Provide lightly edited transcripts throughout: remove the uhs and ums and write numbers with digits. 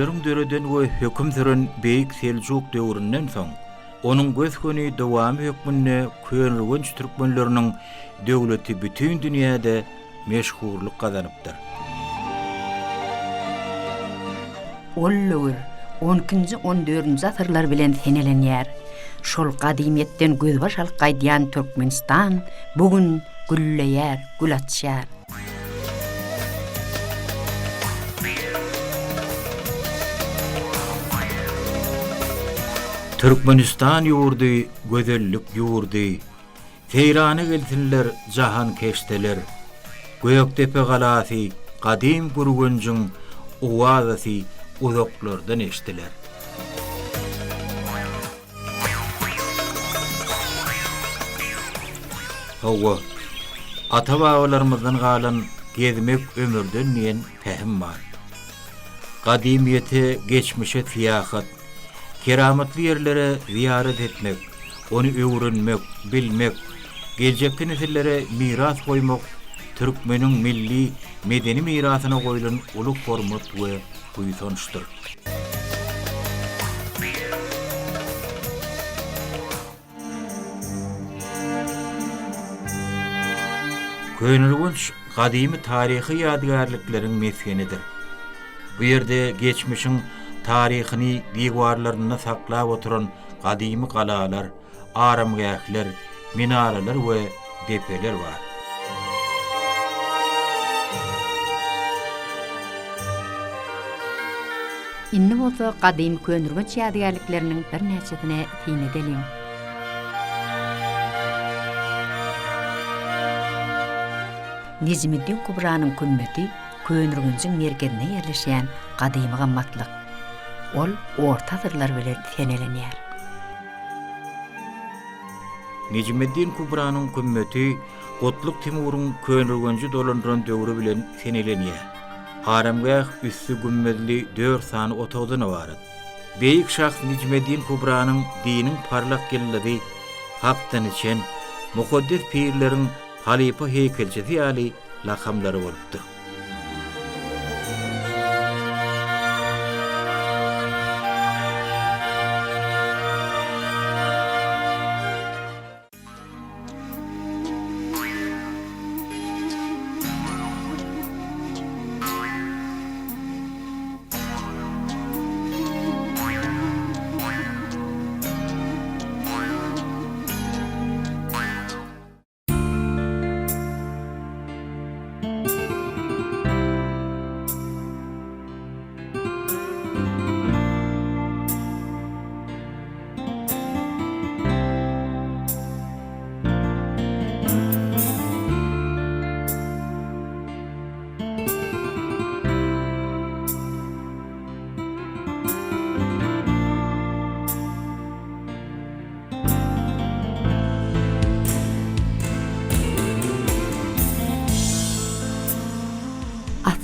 Türkmenleriň döreden we höküm süren Beýik Seljuk döwründen soň, onuň gös-göni dowamy hökmünde Köneürgenç türkmenleriniň döwleti bütin dünýäde meşhurlyk gazanypdyr. Ol döwür on ikinji-on dördünji asyrlar bilen senelenýär. Şol gadymyýetden gözbaş alyp gaýdýan Türkmenistan bu gün gülleýär, gül açýar. Türkmenistan ýurdy gözellik ýurdy, Seýrana gelsinler jahankeşdeler. Gökdepe galasy gadym Gürgenjiň owazasy uzaklardan eşdiler. Hawa, ata-babalarymyzdan galan Gezmek ömürden diýen pähim bar. Gadymyýete, geçmişe syýahat, keramatly ýerlere zyýarat etmek, ony öwrenmek, bilmek, geljekki nesillere miras goýmak türkmeniň milli medeni mirasyna goýlan uly hormat we buýsançdyr. Köneürgenç gadymy taryhy ýadygärlikleriň mesgenidir. Bu ýerde geçmişiň taryhyny diwarlarynda saklap oturan gadymy galalar, aramgähler, minaralar we depeler bar. Indi bolsa gadymy Köneürgenç ýadygärlikleriniň birnäçesine syn edeliň. Nejmiddin Kubranyň kümmeti Köneürgenjiň merkezinde ýerleşýän gadymy gymmatlyk. Ol orta asyrlar bilen senelenýär. Nejmeddin Kubranyň kümmeti Gutluk Timuryň Köneürgenji dolandyran döwri bilen senelenýär. Aramgäh üsti gümmezli dört sany otagdan ybarat. Beýik şahs Nejmeddin Kubranyň diniň parlak ýyldyzy, Hakdan içen, mukaddes pirleriň halypa heýkelçisi ýaly lakamlary bolupdyr.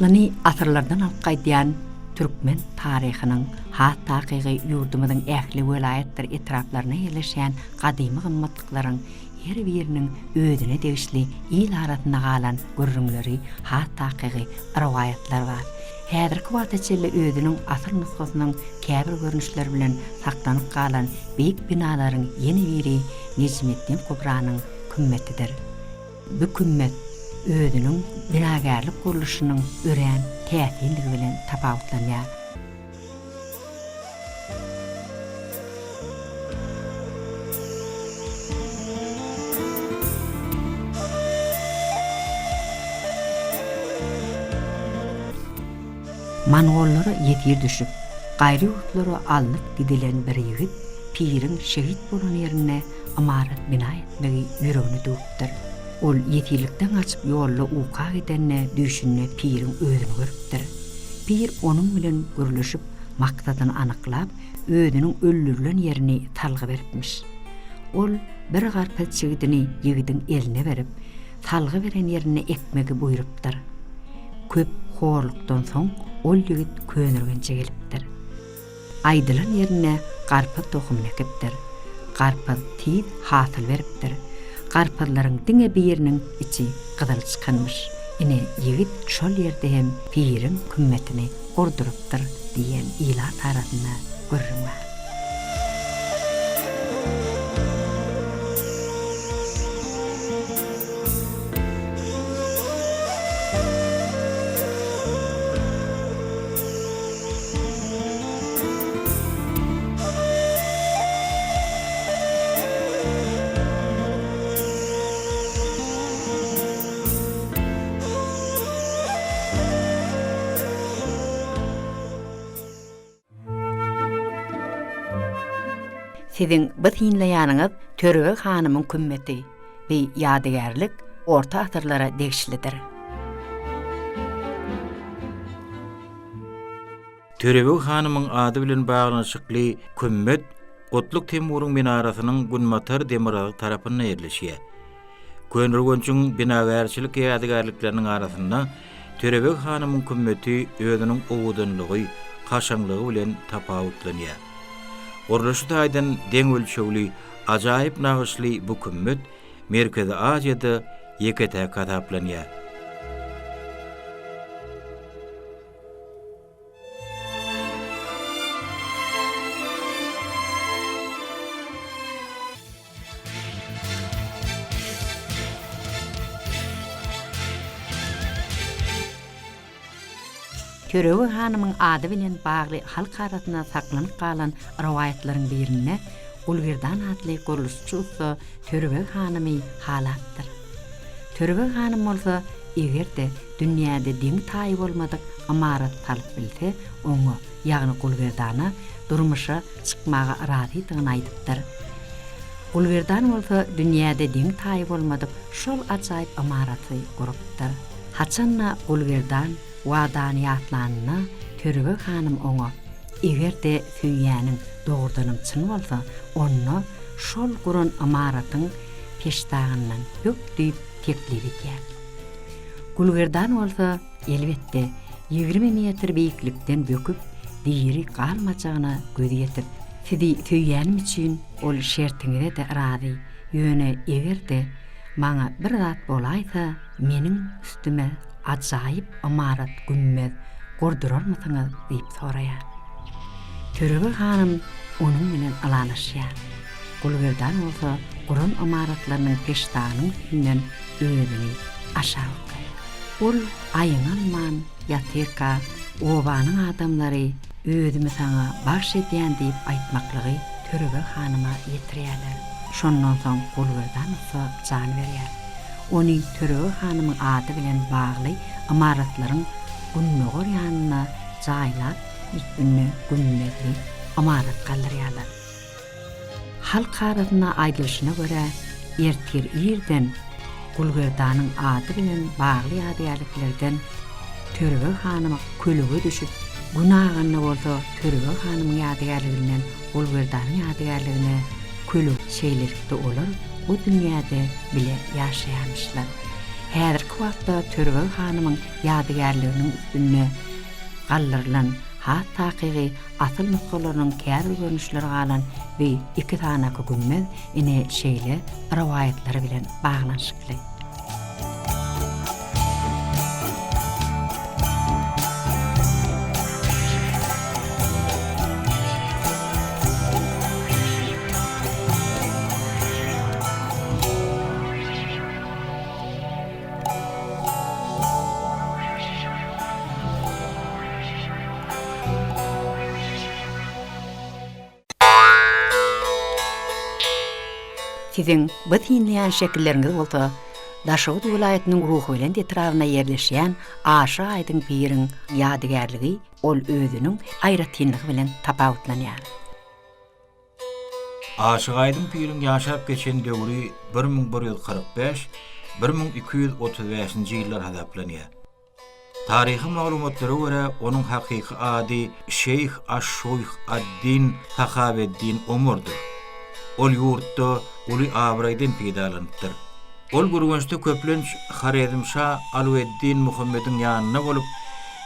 Aslyny asyrlardan alyp gaýdýan türkmen taryhynyň, has takygy ýurdumyzyň ähli welaýatdyr etraplarynda ýerleşýän gadymy gymmatlyklaryň her biriniň özüne degişli il arasynda galan gürrüňleri, has takygy rowaýatlar bar. Häzirki wagta çenli özüniň asyl nusgasynyň käbir görnüşleri bilen saklanyp galan beýik binalaryň ýene biri Nejmeddin Kubranyň kümmetidir. Bu kümmet özüniň binagärlik gurluşynyň örän täsinligi bilen tapawutlanýar. Mongollara ýesir düşüp, gaýry ýurtlara alnyp gidilen bir ýigit piriň şehit bolan ýerinde ymarat bina etmegi ýüregine düwüpdir. Ol ýesirlikden gaçyp ýolda uka gidende düýşünde piriň özüni görüpdir. Pir onuň bilen gürleşip, maksadyny anyklap, özüniň öldürilen ýerini salgy beripmiş. Ol bir garpyz çigidini ýigidiň eline berip, salgy beren ýerinde ekmegi buýrupdyr. Köp horlukdan soň ol ýigit Köneürgenje gelipdir. Aýdylan ýerinde garpyz tohumyny ekipdir. Garpyz tiz hasyl beripdir. Garpyzlaryň diňe biriniň içi gyzyl çykanmyş. Ine, ýigit şol ýerde hem piriň kümmetini. gurdurypdyr diýen ilat arasynda gürrüň bar. Siziň bu synlaýanyňyz Törebeg hanymyň kümmeti. Bi ýadygärlik orta asyrlara degişlidir. Törebeg hanymyň ady bilen baglanyşykly kümmet Gutlug Temuryň minarasynyň günbatar-demirgazyk tarapynda ýerleşýär. Köneürgenjiň binagärçilik ýadygärlikleriniň arasynda Törebeg hanymyň kümmeti özüniň owadanlygy, kaşaňlygy bilen tapawutlanýar. Gurluşy taýdan deň ölçegli, ajaýyp nagyşly bu kümmet Merkezi Aziýada ýeke-täk hasaplanýar. Törebeg hanymyň ady bilen bagly halk arasynda saklanyp galan rowaýatlaryň birinde Gulgerdan atly gurluşykçy ussa Törebeg hanymy halapdyr. Törebeg hanym bolsa eger-de dünýäde deňi-taýy bolmadyk ymarat salyp bilse, oňa, ýagny Gulgerdana durmuşa çykmaga razydygyny aýdypdyr. Gulgerdan bolsa dünýäde deňi-taýy bolmadyk şol ajaýyp ymaraty gurupdyr. Haçan-da Gulgerdan wadany ýatlanynda, Törebeg hanym oňa, Eger-de söýýäniň dogrudanam çyn bolsa, onda şol guran ymaratyň peştagyndan bök diýip teklip edýär. Gulgerdan bolsa, elbetde, 20 metr beýiklikden böküp, diri galmajagyna gözi ýetip, Sizi söýýänim üçin ol şertiňize-de razy, ýöne eger-de maňa bir zat bolaýsa, meniň üstüme ajaýyp ymarat-gümmez gurdurarmysyňyz diýip soraýar. Törebeg hanym onuň bilen ylalaşýar. Gulgerdan bolsa guran ymaratlarynyň peştagynyň üstünden özüni aşak oklaýar. Ol aýňalman ýatyrka, obanyň adamlary özümi saňa bagş edýän diýip aýtmaklygy Törebeg hanyma ýetirýärler. Şondan soň Gulgerdan ussa jan berýär. Ony Törebeg hanymyň ady bilen bagly ymaratlaryň gündogar ýanynda jaýlap, üstünde gümmezli ymarat galdyrýarlar. Halk arasynda aýdylyşyna görä, ertir irden Gulgerdanyň ady bilen bagly ýadygärliklerden Törebeg hanyma kölege düşüp, Gün aganda bolsa Törebeg hanymyň ýadygärliginden Gulgerdanyň ýadygärligine kölege Şeýlelikde olar bu dünýäde bile ýaşaýarmyşlar. Häzirki wagtda Törebeg hanymyň ýadygärliginiň üstünde galdyrylan, has takygy Asyl nusgalarynyň käbir görnüşleri galan bi iki sanaky gümmez ine şeýle rowaýatlary bilen baglanyşykly. Siziň bu synlaýan şekilleriňiz bolsa Daşoguz welaýatynyň Ruhubelent etrabynda ýerleşýän Aşyr Aýdyň piriň ýadygärligi, ol özüniň aýratynlygy bilen tapawutlanýar. Aşyk Aýdyň piriň ýaşap geçen döwri 1145, 1235-nji ýyllar hasaplanýar. Taryhy maglumatlara görä, onuň hakyky ady Şeýh aş-Şuýh ad-Din Sahabeddin Omurdyr. Ol ýurtda uly abraýdan peýdalanypdyr. Ol Gürgençde köplenç Horezmşa Alueddin Muhammediň ýanynda bolup,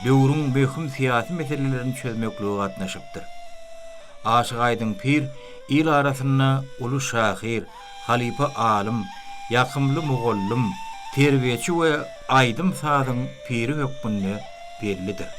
döwrüň möhüm syýasy meselelerini çözmeklige gatnaşypdyr. Aşyk Aýdyň pir il arasynda uly şahyr, halypa alym, ýakymly mugallym, terbiýeçi we aýdym-sazyň piri hökmünde bellidir.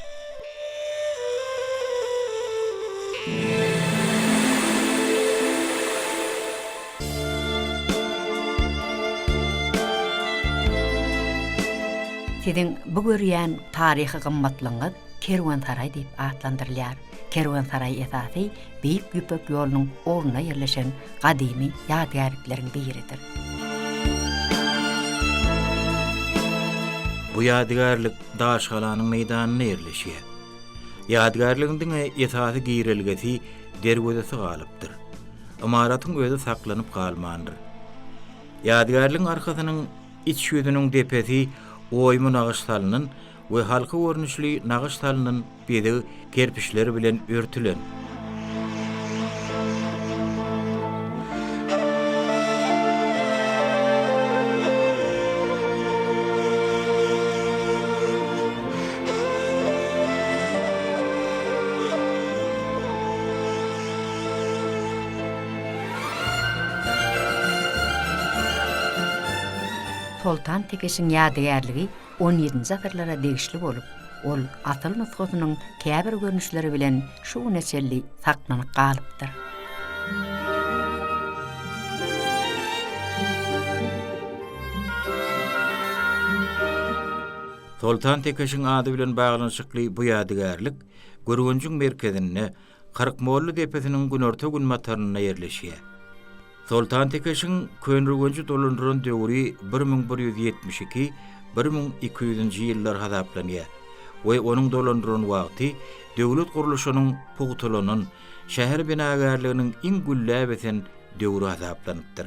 Siziň bu görýän taryhy gymmatlygyňyz Kerwensaraý diýip atlandyrylýar. Kerwensaraý esasy Beýik Ýüpek ýolunyň ugrunda ýerleşen gadymy ýadygärlikleriň biridir. Bu ýadygärlik Daşgalanyň meýdanynda ýerleşýär. Ýadygärligiň diňe esasy girelgesi, derwezesi galypdyr. Ymaratyň özi saklanyp galmandyr. Ýadygärligiň arkasynyň iç ýüzüniň depesi oýma nagyş salnan we halka görnüşli nagyş salnan bezeg kerpiçleri bilen örtülen. Soltan Tekeşiň ýadygärligi on ýedinji asyrlara degişli bolup, ol asyl nusgasynyň käbir görnüşleri bilen şu güne çenli saklanyp galypdyr. Soltan Tekeşiň ady bilen baglanyşykly bu ýadygärlik Gürgenjiň merkezinde, Kyrkmolly depesiniň günorta-günbatarynda ýerleşýär. Soltan Tekeşiň Köneürgenji dolandyran döwri 1172, 1200-nji ýyllar hasaplanýar we onuň dolandyran wagty döwlet gurluşynyň pugtalanan, şäher binagärliginiň iň gülläp ösen döwri hasaplanypdyr.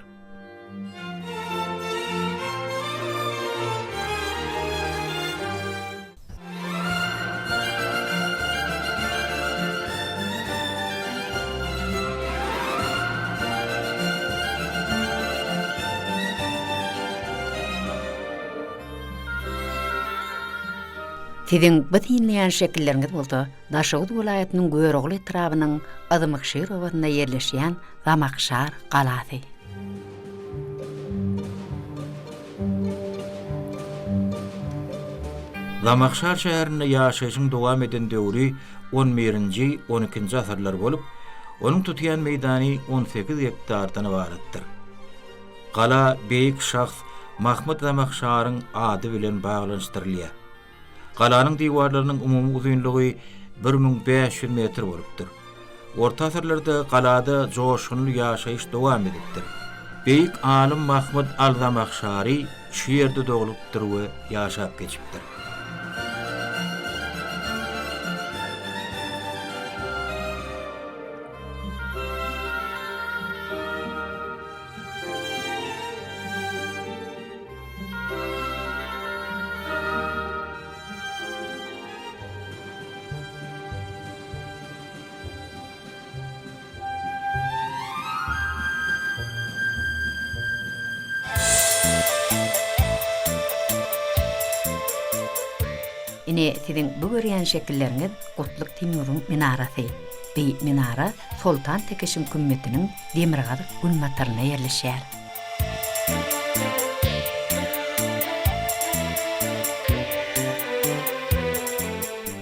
Siziň bu synlaýan şekilleriňiz bolsa Daşoguz welaýatynyň Görogly etrabynyň Yzmykşir obasynda ýerleşýän Zamakşar galasy. Zamahşar şäherinde ýaşaýşyň dowam eden döwri on birinji, on ikinji asyrlar bolup, onuň tutýan meýdany 18 gektardan ybaratdyr. Gala beýik şahs Mahmyt Zamahşaryň ady bilen baglanyşdyrylýar. Galanyň diwarlarynyň umumy uzynlygy 1500 metr bolupdyr. Orta asyrlarda galada joşgunly ýaşaýyş dowam edipdir. Beýik alym Mahmyt al-Zamahşary şu ýerde doglupdyr we ýaşap geçipdir. Ine, siziň bu görýän şekilleriňiz Gutluk Timuryň minarasy. Bi minara Soltan Tekeşiň kümmetiniň demirgazyk-günbatarynda ýerleşýär.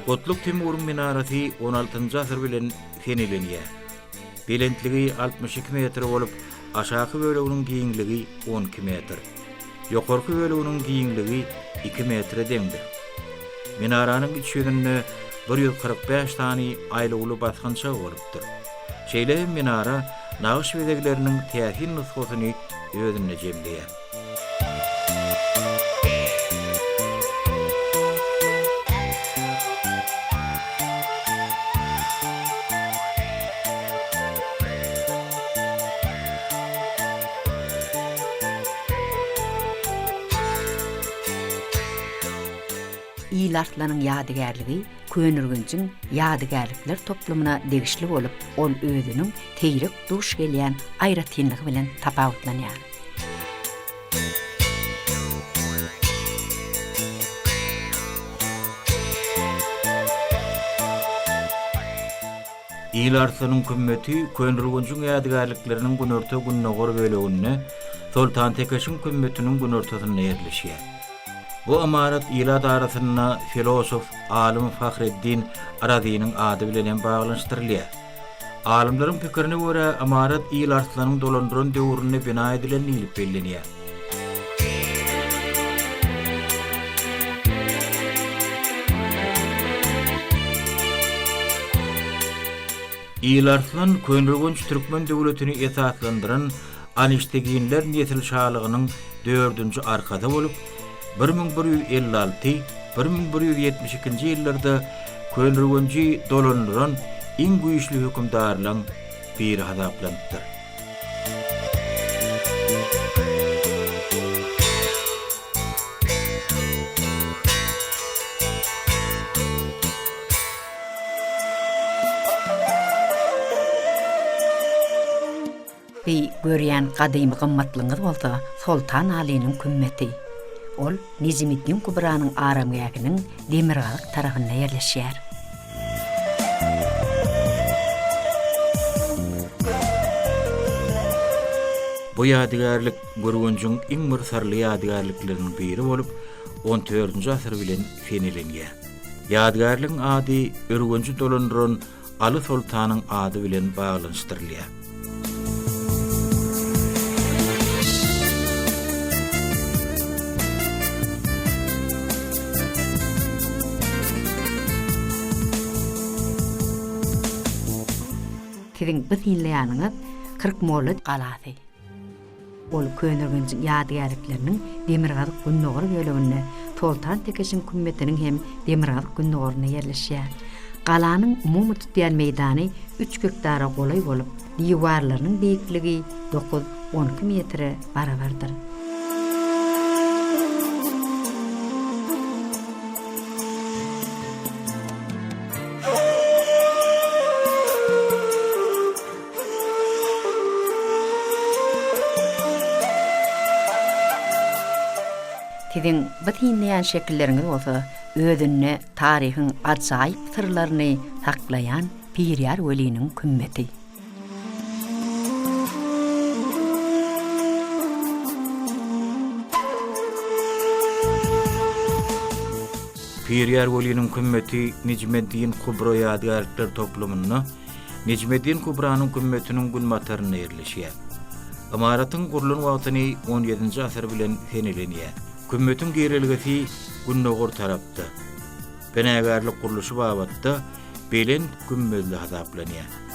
Gutluk Timuryň minarasy on altynjy asyr bilen senelenýär. Belentligi 62 metr bolup, aşaky böleginiň giňligi 12 metr. Ýokarky böleginiň giňligi iki metre deňdir. Minaranyň iç ýüzünde 145 sany aýlawly basgançak bolupdyr. Şeýle hem minara nagyş bezegleriniň täsin nusgasyny özünde jemleýär. Il Arslanyň ýadygärligi Köneürgenjiň ýadygärlikler toplumyna degişli bolup, ol özüniň seýrek duş gelýän aýratynlygy bilen tapawutlanýar. Il Arslanyň kümmeti Köneürgenjiň ýadygärlikleriniň günorta-gündogar böleginde, Soltan Tekeşiň kümmetiniň günortasynda ýerleşýär. Bu ymarat ilat arasynda filosof alym Fahreddin Razynyň ady bilen hem baglanyşdyrylýar. Alymlaryň pikirine görä, ymarat Il Arslanyň dolandyran döwründe bina edilen diýlip bellenýär. Il-Arslan Köneürgenç türkmen döwletini esaslandyran Anişteginler nesilşalygynyň dördünji arkasy bolup, 1156, 1172-nji ýyllarda Köneürgenji dolandyran iň güýçli hökümdarlaryň biri hasaplanypdyr. Bi görýän gadymy gymmatlygyňyz bolsa Soltan Alynyň kümmeti. Ol Nejmiddin Kubranyň aramgähiniň demirgazyk tarapynda ýerleşýär. Bu ýadygärlik Gürgenjiň iň bir syrly ýadygärlikleriniň biri bolup, on dördünji asyr bilen senelenýär. Ýadygärligiň ady Ürgenji dolandyran Aly soltanyň ady bilen baglanyşdyrylýar. Siziň bu synlaýanyňyz Kyrkmolla galasy. Ol Köneürgenjiň ýadygärlikleriniň demirgazyk-gündogar böleginde, Soltan Tekeşiň kümmetiniň hem demirgazyk-gündogarynda ýerleşýär. Galanyň umumy tutýan meýdany üç gektara golaý bolup, diwarlarynyň beýikligi dokuz, 12 metre barabardyr. Siziň bu synlaýan şekilleriňiz bolsa özünde taryhyň ajaýyp syrlaryny saklaýan Pirýar weliniň kümmeti. Pirýar weliniň kümmeti Nejmeddin Kubra ýadygärlikler toplumynda Nejmeddin Kubranyň kümmetiniň günbatarynda ýerleşýär. Ymaratyň gurlan wagtyny on ýedinji asyr bilen senelenýär. Kümmetiň girelgesi gündogar tarapda. Binagärlik gurluşy babatda belent gümmezli hasaplanýar.